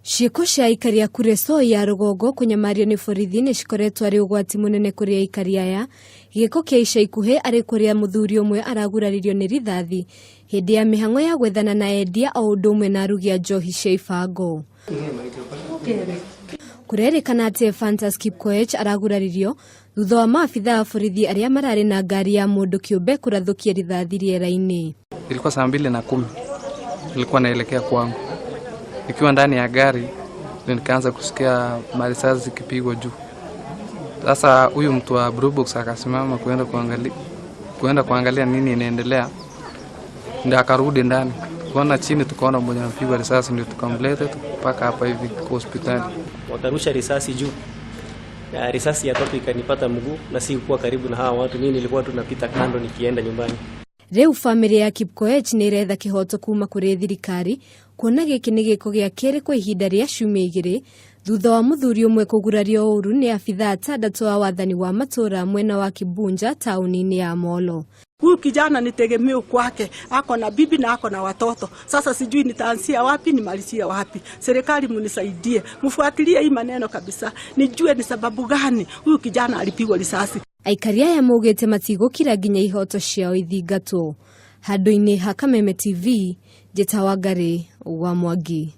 Ciĩko cia aikari a Kuresoi ya rũgongo kũnyamario nĩ borithi nĩ cikoretwo arĩ ũgwati mũnene kũrĩ aikari aya. Gĩko kĩa ica ikuhĩ arĩ kũrĩa mũthuri ũmwe araguraririo nĩ rithathi hĩndĩ ya mĩhang'o ya gwethana na endia o ũndũ ũmwe na arugi a njohi cia ibango. Kũrerĩkana atĩ Ephantus Kipkoech araguraririo thutha wa maabitha a borithi arĩa mararĩ na ngari ya mũndũ kĩũmbe kũrathũkia rithathi rĩera-inĩ. Ilikuwa saa 2:10, nilikuwa naelekea kwangu. Nikiwa ndani ya gari ndio nikaanza kusikia marisasi zikipigwa juu. Sasa huyu mtu wa Blue Box akasimama kuenda kuangalia nini inaendelea, ndio akarudi ndani kuona chini, tukaona mmoja anapigwa risasi, ndio tukamleta mpaka hapa hivi kwa hospitali. Wakarusha risasi juu ya risasi ya tatu ikanipata mguu, na sikuwa karibu na hawa watu, mimi nilikuwa tu napita kando nikienda nyumbani. Rĩu bamĩrĩ ya Kipkoech nĩ ĩretha kĩhoto kuma kũrĩ thirikari kuona gĩkĩ nĩ gĩko gĩa kerĩ kwa ihinda rĩa ciumia 2 thutha wa mũthuri ũmwe kũgurario ũru nĩ abithaa atandatũ a wathani wa matũũra mwena wa Kibunja taũni-inĩ ya Molo. Huyu kijana ni tegemeo kwake, ako na bibi na ako na watoto. Sasa sijui nitaanzia wapi nimalizie wapi. Serikali munisaidie, mfuatilie hii maneno kabisa, nijue ni sababu gani huyu kijana alipigwa risasi. Aikari aya maugĩte matigũkira nginya ihoto ciao ithingatwo. Handũ-inĩ ha Kameme TV, Njĩta Wangari wa Mwangi.